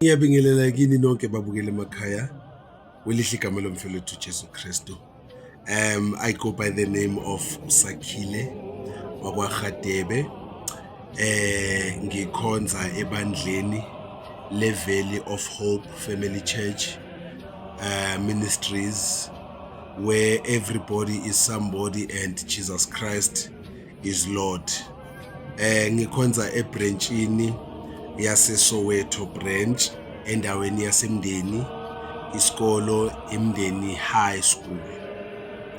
Ngiyabingelela kini nonke babukeli emakhaya welihle igama lomfelethu Jesu Kristu. I go by the name of Usakhile wakwaRhadebe. Ngikhonza ebandleni le Valley of Hope Family Church Ministries, where everybody is somebody and Jesus Christ is Lord. Ngikhonza ebranchini yase Soweto branch endaweni yaseMndeni, isikolo iMndeni High School.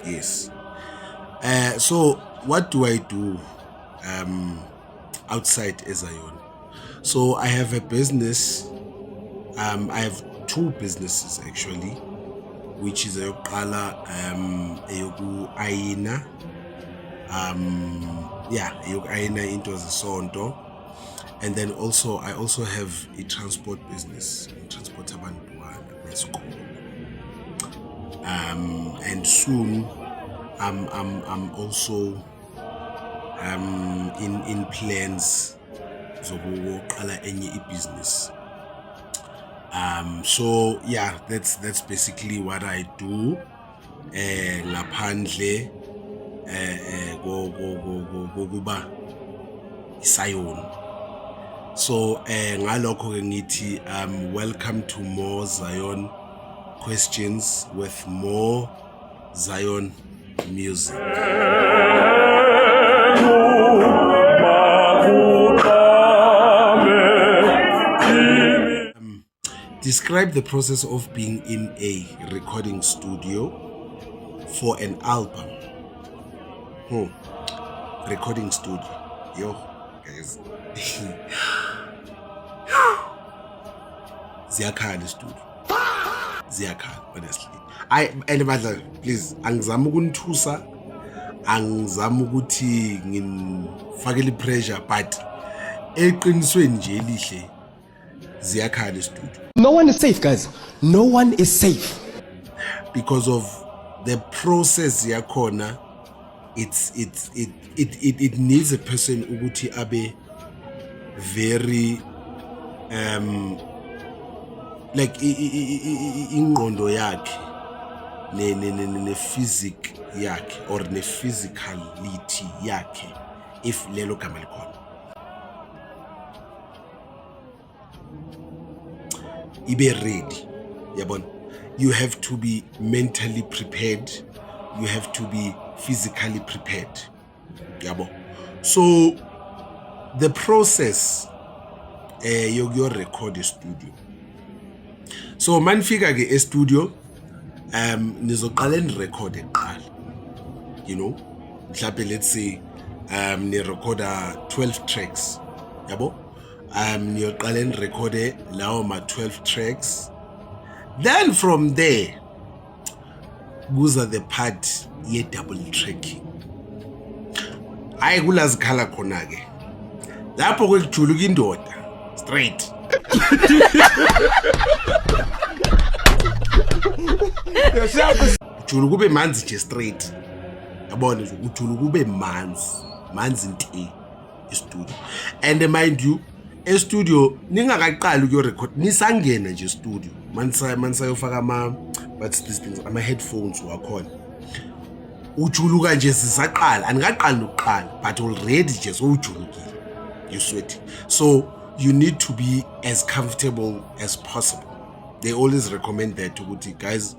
Yes. So what do I do outside eZion? So I have a business. I have two businesses actually, which is eyokuqala eyoku-ayina, yeah, eyoku-ayina into zesonto, and then also I also have a transport business, transport abantwana besikolo. And soon I'm also in plans zokuqala enye i-business. So yeah, that's basically what I do ngaphandle kokuba isayoni. So ngalokho ke ngithi welcome to more Zion questions with more Zion music. Describe the process of being in a recording studio for an album. Recording studio. Yo, guys. Ziyakhala studio. Ziyakhala, honestly. I and bandla, please, angizami ukunithusa, angizami ukuthi nginifakele pressure, but eqinisweni nje elihle ziyakhala studio. No one is safe, guys. No one is safe. Because of the process yakhona, it's it it it, it needs a person ukuthi abe very like ingqondo yakhe ne physic yakhe or ne physicality yakhe, if lelo gama likhona, ibe ready, yabona. You have to be mentally prepared, you have to be physically prepared, yabo. So the process yokuyo record studio, so manifika ke e studio, nizoqala ni record kuqala, mhlawumbe let's say ni recorda 12 tracks, yabo. Niyoqala ni recorde lawo ma 12 tracks, then from there kuza the part ye double tracking. Hayi, kulazikhala khona ke lapho kwekujuluka indoda straight. Ujuluka kube manzi nje straight, yabona nje, ujuluka kube manzi manzi nti i-studio. And mind you, e-studio ningakaqali ukuyorecord, nisangena nje e-studio, manisayofaka ama, what's these things, ama-headphones wakhona, ujuluka nje sisaqala, anikaqali nokuqala, but already nje sowujulukile, you sweat. So you need to be as comfortable as possible. They always recommend that ukuthi guys,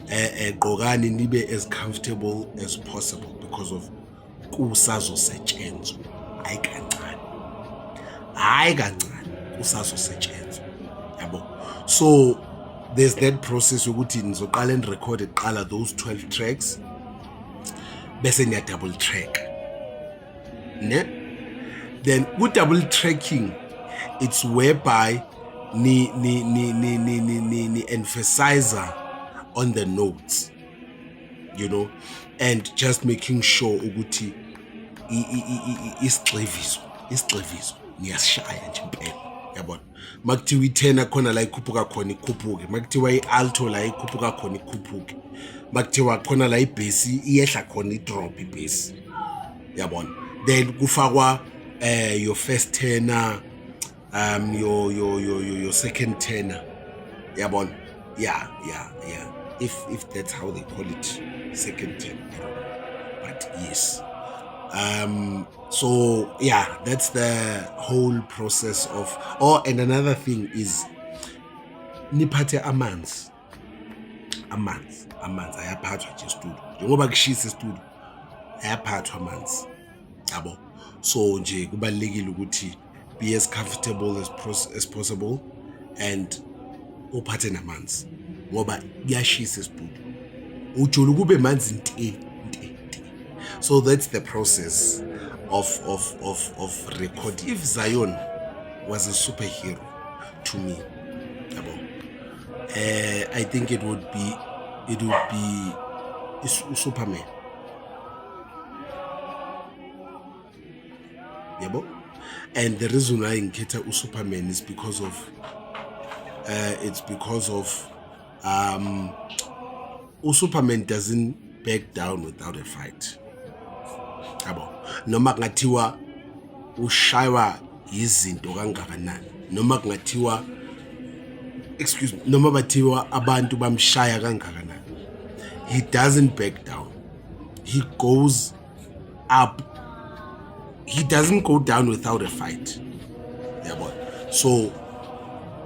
gqokani nibe as comfortable as possible because of kusazosetshenzwa, hayi kancane, hayi kancane, kusazosetshenzwa, yabo. So there's that process yokuthi nizoqala ni-record kuqala those 12 tracks, bese niya double track ne. Then ku double tracking, it's whereby ni emphasize on the notes and just making sure ukuthi isigxivizo niyasishaya nje impela, yabona. Makuthiwa i-tenor, khona la ikhuphuka khona, ikhuphuke. Makuthiwa i-alto, la ikhuphuka khona, ikhuphuke. Makuthiwa khona la ibhesi iyehla khona, i-drop ibhesi, yabona. Then kufakwa your first tenor. Your second tenor, yabona. Yeah, if that's how they call it, second tenor, I don't know, but yes. So yeah, that's the whole process of. Oh, and another thing is niphathe amanzi. Amanzi ayaphathwa nje studio, njengoba kushisa studio, ayaphathwa amanzi, yabo. So nje kubalulekile ukuthi be as comfortable as possible and uphathe namanzi, ngoba kuyashisa studio, ujula kube manzi nte nte nte. So that's the process of recording. If Zion was a superhero to me, yabo, I think it would be Superman, yabo. And the reason why ngikhetha uSuperman is because of it's because of uSuperman doesn't back down without a fight, yabo. Noma kungathiwa ushaywa izinto kangakanani, noma kungathiwa, excuse me, noma bathiwa abantu bamshaya kangakanani, he doesn't back down. He goes up, he doesn't go down without a fight, yabona. So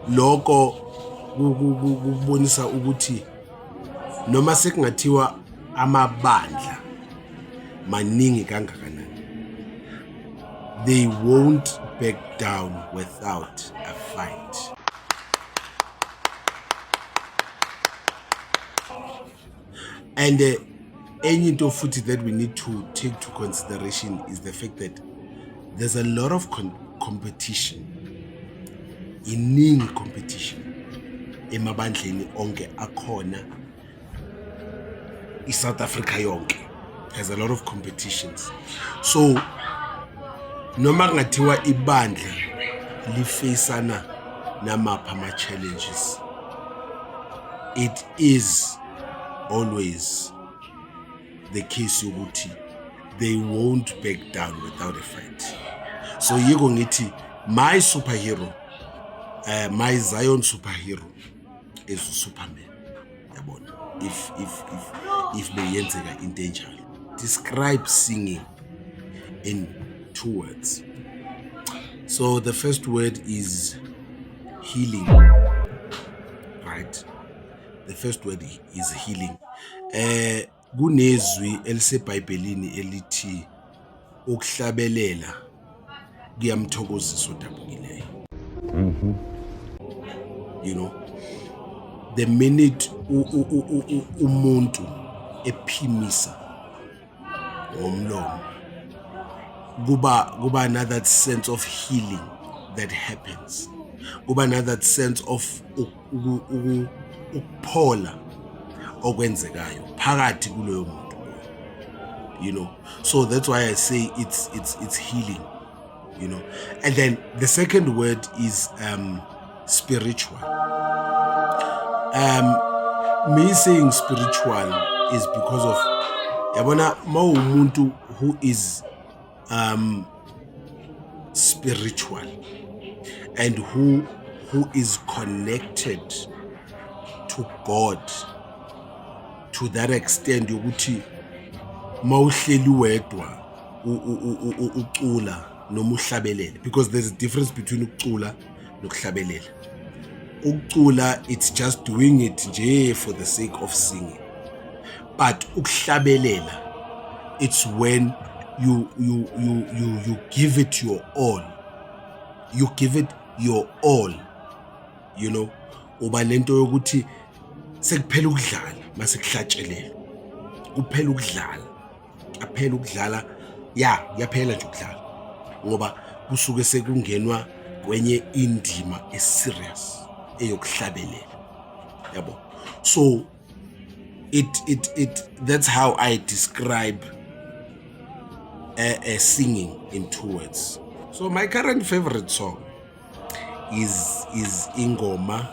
lokho kubonisa ukuthi noma sekungathiwa amabandla maningi kangakanani, they won't back down without a fight. And enye into futhi that we need to take to consideration is the fact that there's a lot of competition, iningi competition emabandleni onke akhona. I-South Africa yonke has a lot of competitions. So noma kungathiwa ibandla lifacana namaphi ama-challenges, it is always the case yokuthi they won't back down without a fight. So yiko ngithi my superhero, my Zion superhero is Superman, yabona. If beyenzeka into enjalo. Describe singing in two words. So the first word is healing, right? The first word is healing. Kunezwi eliseBhayibhelini elithi ukuhlabelela kuyamthokozisa odabukileyo. The minute umuntu ephimisa ngomlomo, kuba another sense of healing that happens, kuba another sense of ukuphola okwenzekayo phakathi kuloyo muntu. So that's why I say it's healing. And then the second word is spiritual. Me saying spiritual is because of, yabona, mawumuntu who is spiritual and who is connected to God to that extent yokuthi mawuhleli wedwa ucula noma uhlabelele, because there's a difference between ukucula nokuhlabelela. Ukucula, it's just doing it nje for the sake of singing, but ukuhlabelela, it's when you give it your all, you give it your all. Uba lento yokuthi sekuphela ukudlala mase kuhlatshelelwa, kuphela ukudlala, aphela ukudlala ya, kuyaphela nje ukudlala, ngoba kusuke sekungenwa kwenye indima eserious eyokuhlabelela, yabo. So it that's how I describe singing in two words. So my current favorite song is ingoma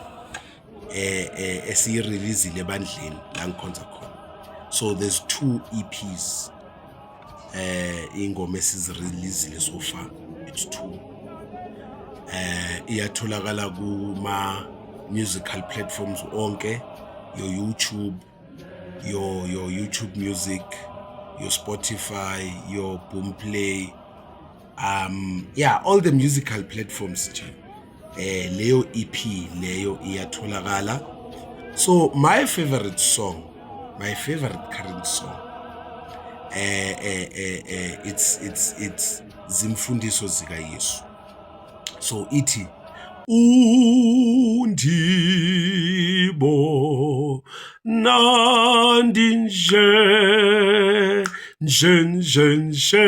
esiyireleasile ebandleni la ngikhonza khona. So there's two EPs, ingoma esizireleasile so far, it's two. Iyatholakala kuma musical platforms onke, your YouTube, your YouTube Music, your Spotify, your Boomplay, yeah, all the musical platforms nje. Leyo EP leyo iyatholakala. So my favorite song, my favorite current song, it's Zimfundiso Zika Yesu. So ithi undibo nandi nje nje nje nje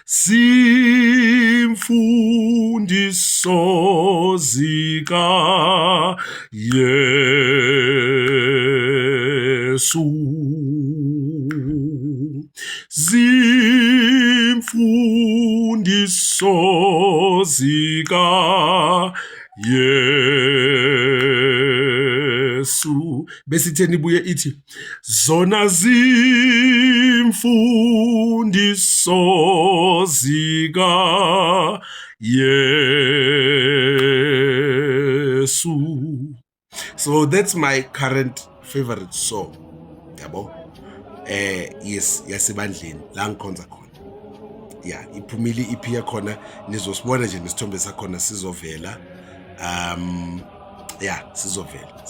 simfundiso zika Yesu, zimfundiso zika Yesu. Besitheni ibuye ithi zona zimfundiso zika Yesu. So that's my current favorite song, yabo. Yes, yasebandleni la ngikhonza khona. Yeah, iphumile i-EP yakhona, nizosibona nje nesithombe sakhona sizovela. Yeah, sizovela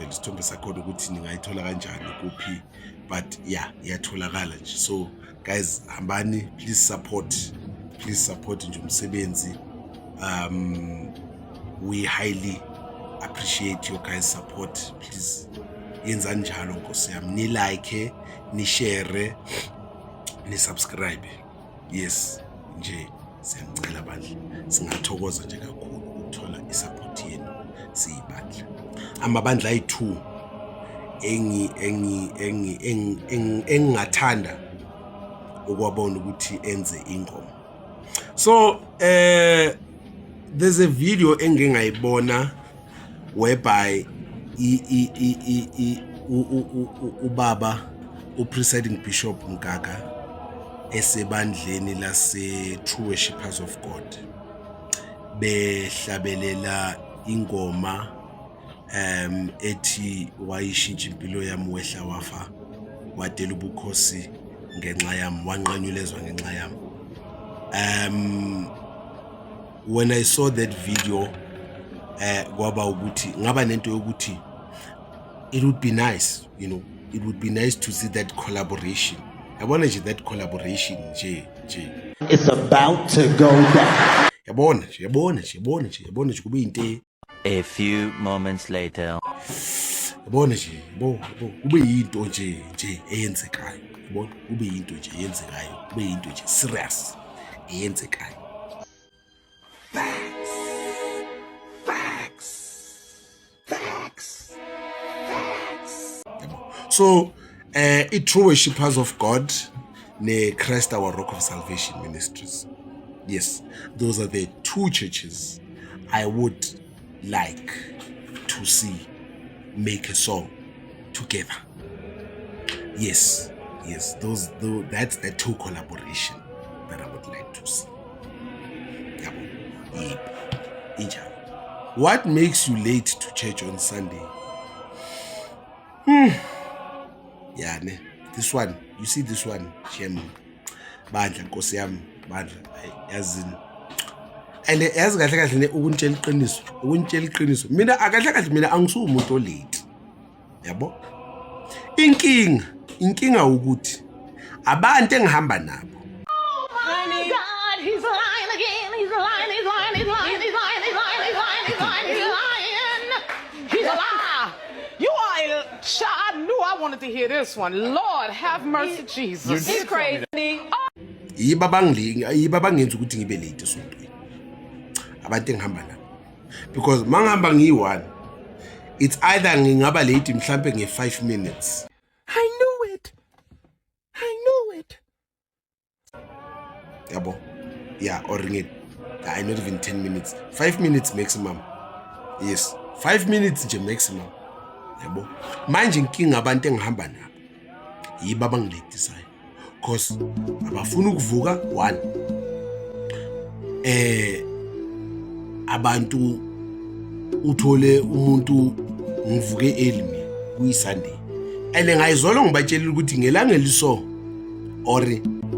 isithombe sakhona ukuthi ningayithola kanjani, kuphi, but yeah, iyatholakala nje. So guys, hambani, please support, please support nje umsebenzi. We highly appreciate your guys support. Please yenzani njalo, nkosi yami, ni like, ni share, ni subscribe. Yes nje, siyanicela bandla, singathokoza nje kakhulu ukuthola i-support yenu siyibandla. Amabandla ayi-2 engi engi engi engingathanda ukwabona ukuthi enze ingoma. So there's a video engike ngayibona whereby i i i i i ubaba upresiding bishop Mgaga esebandleni lase True Worshippers of God behlabelela ingoma ethi wayishintsha impilo yami, wehla wafa, wadela ubukhosi ngenxa yami, wanqanyulezwa ngenxa yami. When I saw that video, kwaba ukuthi ngaba nento yokuthi it would be nice, it would be nice to see that collaboration, yabona nje, that collaboration nje nje. It's about to go down. Yabona nje, yabona nje, yabona nje, yabona nje, kube into A few moments later. Yabona nje, yabo, yabo, kube yinto nje nje eyenzekayo, yabona, kube yinto nje eyenzekayo, kube yinto nje serious eyenzekayo. Facts, facts, facts, facts, yabo. So i-True Worshippers of God ne-Christ Our Rock of Salvation Ministries, yes, those are the two churches I would like to see make a song together. Yes, that's the two collaboration that I would like to see, yabo. Yebo, injalo. What makes you late to church on Sunday? Yeah ne, this one, you see this one, shem, bandla, nkosi yami, bandla, hayi, yazini and yazi kahle kahle ne, ukuntshela iqiniso, ukuntshela iqiniso, mina akahle kahle mina angisuwumuntu olate, yabo. Inkinga ukuthi abantu engihamba nabo God, he's lying again. He's lying, he's lying, he's lying, he's lying, he's lying, he's lying, he's lying, he's lying. He's a liar. You are a child. I knew I wanted to hear this one. Lord, have mercy, Jesus. He's crazy. Yibo abangilinga, yibo abangenza ukuthi ngibe late esontweni, abantu engihamba nabo, because mangihamba ngiyi-one, it's either ngingaba late mhlampe nge-5 minutes. I knew it. I knew it. Yabo, yeah, or nge, hayi, not even 10 minutes, 5 minutes maximum. Yes, 5 minutes nje maximum, yabo. Manje inkinga abantu engihamba nabo yibo abangiletisayo, cause abafuni ukuvuka one. Abantu uthole umuntu, ngivuke early mina kuyi-Sunday, and ngayizolo ngibatshelile ukuthi ngelanga eliso or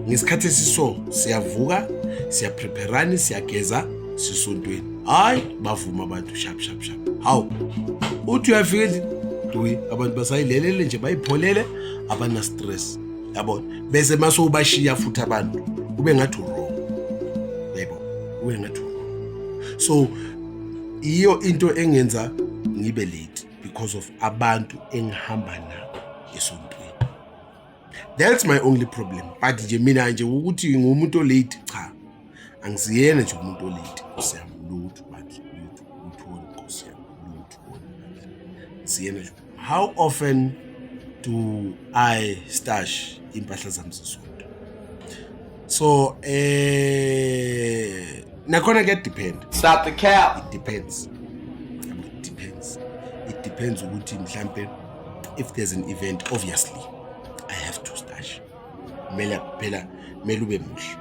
ngesikhathi esiso siyavuka, siyapreparani, siyageza, sisontweni. Hayi, bavuma abantu sharp sharp sharp. Hawu, uthi uyafika endlini, duyi, abantu basayilelele nje, bayipholele, abana stress, yabona. Bese mase ubashiya futhi abantu, kube ngathi wrong, yebo, kube ngathi wrong. So iyo into engenza ngibe late, because of abantu engihamba nabo esontweni. That's my only problem. But nje mina nje ukuthi ngumuntu olate, cha, angisiyena nje umuntu olate, nkosi yami, lutho bandla, lutho, lutho, nkosi yami, lutho, siyena nje. How often do I stash impahla zami zesonto? So nakhona kuyadepend. Stop the cap. It depends. Yabo, it depends, it depends ukuthi mhlambe if there's an event, obviously I have to stash. Kumele phela, kumele ube muhle.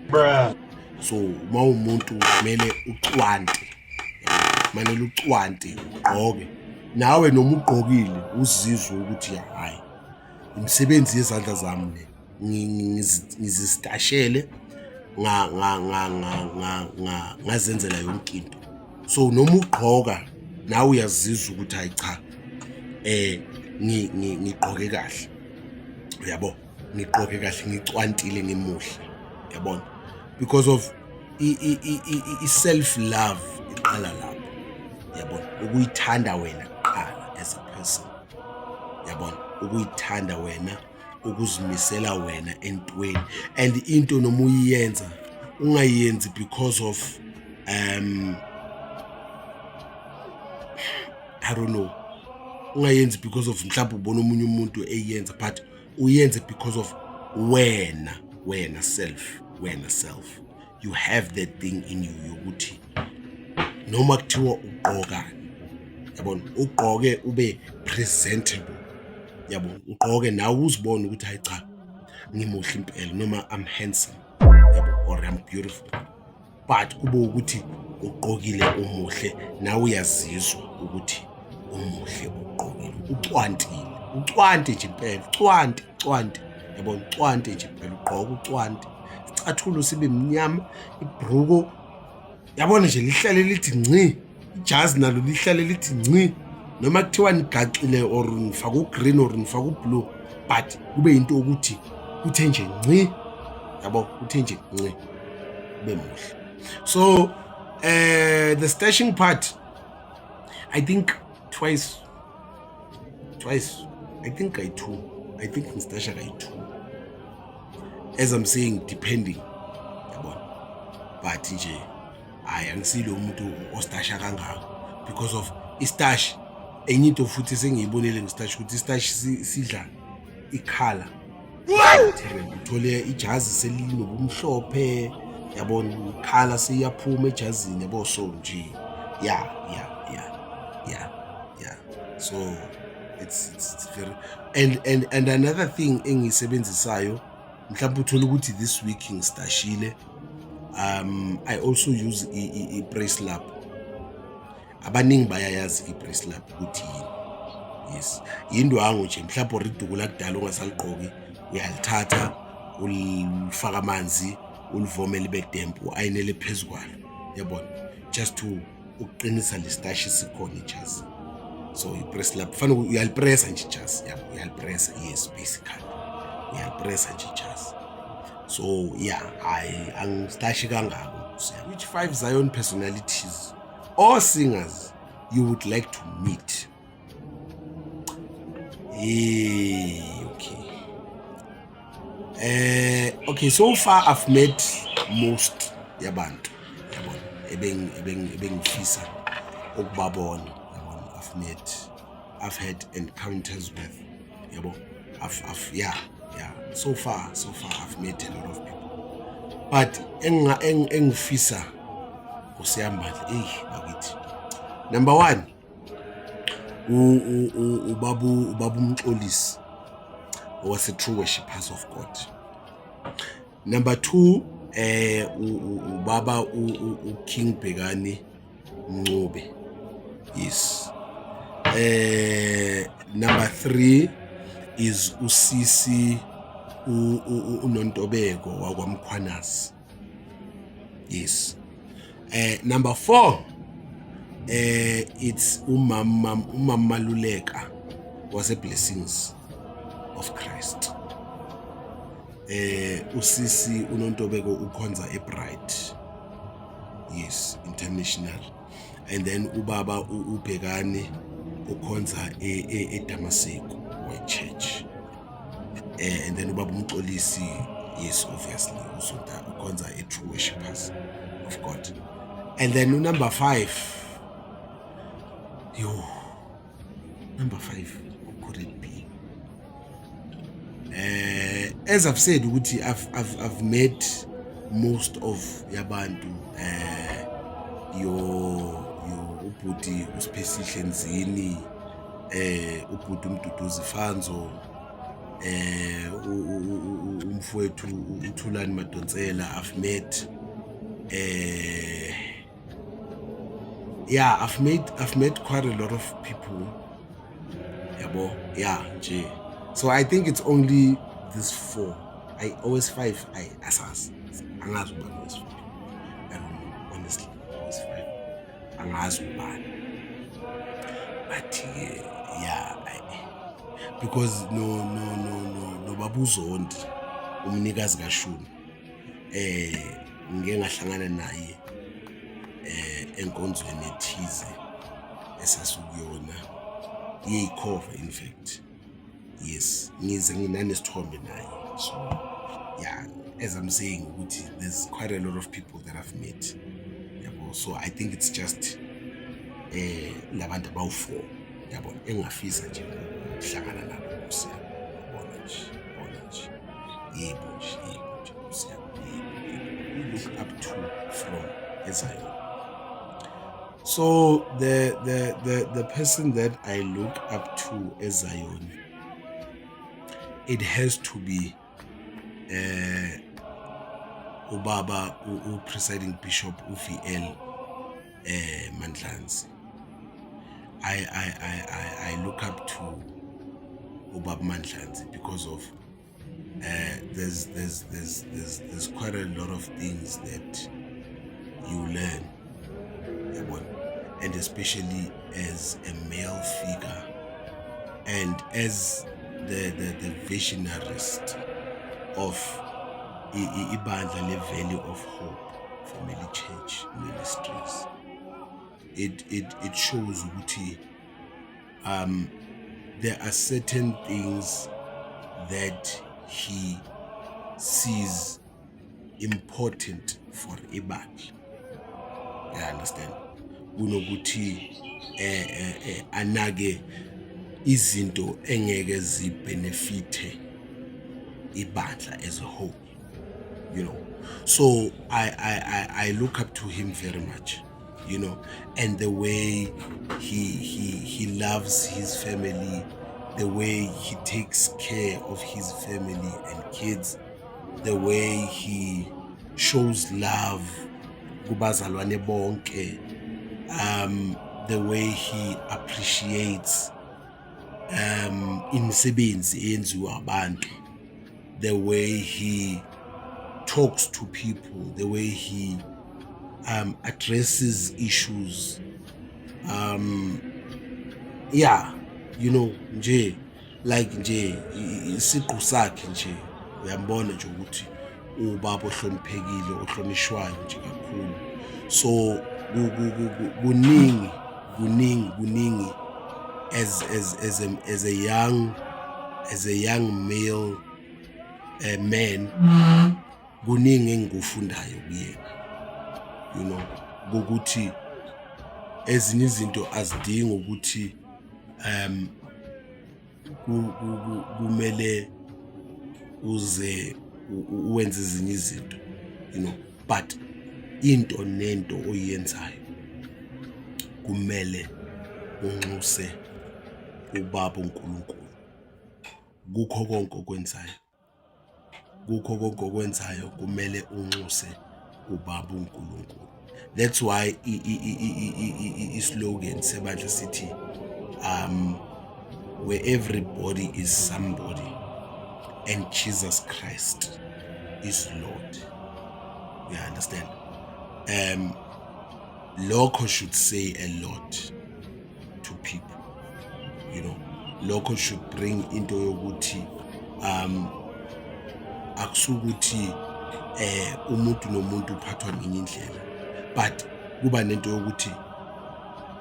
Bruh. So uma umuntu kumele ucwante, manele ucwante, ugqoke nawe, noma ugqokile uzizwe ukuthi hayi, imisebenzi yezandla zami le, ngizistashele, nga nga nga nga nga nga ngazenzela yonke into. So noma ugqoka nawe uyazizwa ukuthi hayi cha, ngigqoke kahle, uyabo, ngigqoke kahle, ngicwantile, ngimuhle, yabona, because of i self love iqala lapho, yabona, ukuyithanda wena kuqala as a person, yabona, ukuyithanda wena, ukuzimisela wena entweni, and into noma uyiyenza ungayenzi because of I don't know, ungayenzi because of mhlawumbe ubona omunye umuntu eyenza, but uyenze because of wena, wena self, wena self. You have that thing in you yokuthi noma kuthiwa ugqokani, yabona, ugqoke ube presentable, yabona, ugqoke nawe uzibone ukuthi hayi cha, ngimuhle impela, noma I'm handsome, yabo, or I'm beautiful, but kube ukuthi ugqokile umuhle, nawe uyazizwa ukuthi umuhle, ugqokile, ucwantile, ucwante nje impela, ucwante, cwante, yabona, ucwante nje impela, ugqoka ucwante, isicathulo sibe mnyama, ibhruko, yabona nje, lihlale lithi ngci, ijazi nalo lihlale lithi ngci, noma kuthiwa nigaxile or nifake ugreen or nifake ublue, but kube into ukuthi kuthe nje ngci, yabo, kuthe nje ngci, kube muhle. So the stashing part, I think twice, twice, I think kayi-two, I think ngistasha kayi-two, as I'm saying, depending, yabona. But nje hayi, angisilo umuntu ostasha kangako because of istash. Enye into futhi esengiyibonile ngestash ukuthi istash sidla i-colour. Uthole ijazi selinobumhlophe, yabona, i-colour seyaphuma ejazini, yabo. So nje yeah, so it's very and another thing engiyisebenzisayo, mhlawumbe uthola ukuthi this week ngistashile, I also use i-press lab. Abaningi bayayazi i-press lab ukuthi yini. Yes, yindwangu nje mhlawumbe or iduku lakudala ungasaligqoki, uyalithatha, ulifaka amanzi, ulivome libe damp, u-ayinele phezu kwalo, yabona, just to ukuqinisa le stash esikhona ijazi. So i-press lab kufanele uyalipressa nje ijazi, yabo, uyalipressa. Yes, basically uyalipressa nje ijazi. So yeah, hayi, angistashi kangako. Which five Zion personalities or singers you would like to meet? Okay. Okay, so far I've met most yabantu, yabona, ebengifisa ukubabona, yabona. I've met, I've had encounters with, yabo. I've yeah. So far I've met a lot of people. But engifisa kusiyambadla, eh bakithi. Number 1, ubaba uMxolisi owase True Worshipers of God. Number 2, Ubaba uKing Bhekani Mncube. Yes. Number 3 is usisi uNontobeko wakwaMkhwanazi. Yes. Number 4, it's umama Maluleka wase Blessings of Christ. Usisi uNontobeko ukhonza eBright, yes, International, and then ubaba uBhekani ukhonza eDamaseko White Church, and then ubaba uMxolisi, yes, obviously usonta, ukhonza eTrue Worshippers of God. And then number 5, yo, number 5, who could it be? As I've said ukuthi I've met most of yabantu, yo ubhuti uSiphesihle Nzini, ubhuti uMduduzi Fanzo, umfowethu uThulani Madonsela. I've met, yeah, I've met quite a lot of people, yabo, yeah nje. So I think it's only this four. I always five, I asazi, angazi ubani was five. I don't know, honestly, was five, angazi ubani, but yeah, because no babuzondi umnikazi kaShuni, ngike ngahlangana naye enkonzweni ethize esasukuyona yeyikhova, in fact, yes, ngize nginanesithombe naye. So yeah, as I'm saying ukuthi there's quite a lot of people that I've met, yabo. So I think it's just labantu abawu-4, yabona, engingafisa nje ukuhlangana nabo, Nkosi yami, yabona nje, yabona nje, yebo nje, yebo nje, Nkosi yami, yebo, yebo. We look up to from eZion. So the person that I look up to eZion, it has to be ubaba u-presiding bishop uVL Mandlanzi. I look up to ubaba Mandlanzi because of there's quite a lot of things that you learn, yabona, and especially as a male figure and as the visionarist of ibandla le-Valley of Hope Family Church Ministries. It shows ukuthi there are certain things that he sees important for ibandla, you understand, kunokuthi anake izinto engeke zibenefite ibandla as a whole. So I look up to him very much, and the way he loves his family, the way he takes care of his family and kids, the way he shows love kubazalwane bonke, the way he appreciates imisebenzi eyenziwa abantu, the way he talks to people, the way he addresses issues, yeah, nje like nje isiqu sakhe nje, uyambona nje ukuthi ubaba ohloniphekile, ohlonishwayo nje kakhulu. So kuningi, kuningi, kuningi as a young male man, kuningi engikufundayo kuyena, ukuthi ezinye izinto azidingi ukuthi kumele uze wenze ezinye izinto, but into nento oyenzayo kumele unxuse ubaba uNkulunkulu kukho konke okwenzayo. Kukho konke okwenzayo kumele unxuse ubaba uNkulunkulu. That's why i-slogan sebandla sithi where everybody is somebody and Jesus Christ is Lord. You understand? Lokho should say a lot to people. Lokho should bring into yokuthi akusukuthi umuntu nomuntu uphathwa ngenye indlela, but kuba nento yokuthi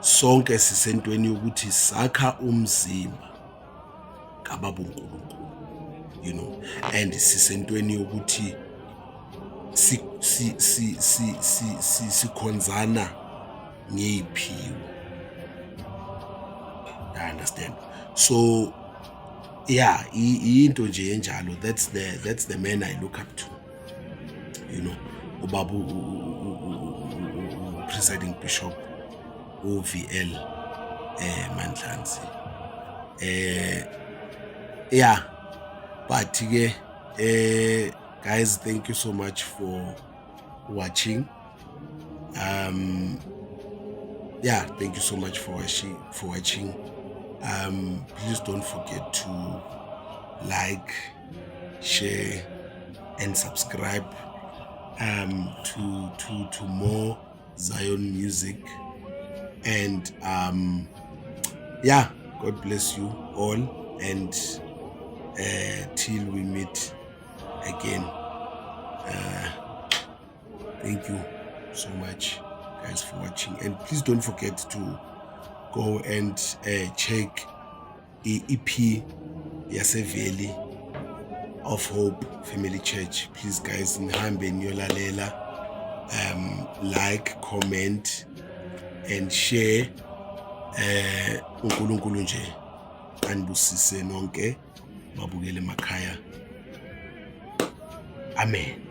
sonke sisentweni yokuthi sakha umzimba kababa uNkulunkulu and sisentweni yokuthi si si si si si si sikhonzana ngeyiphiwo, you understand? So yeah, into nje enjalo. That's the man I look up to, ubaba presiding bishop uVL Mandlanzi. Yeah, but ke guys, thank you so much for watching. Yeah, thank you so much for watching. Please don't forget to like, share and subscribe to more Zion music and yeah, God bless you all and till we meet again. Thank you so much, guys, for watching, and please don't forget to go and check i-EP yaseValley of Hope Family Church. Please, guys, nihambe niyolalela. Like, comment and share. UNkulunkulu nje anibusise nonke babukele emakhaya. Amen.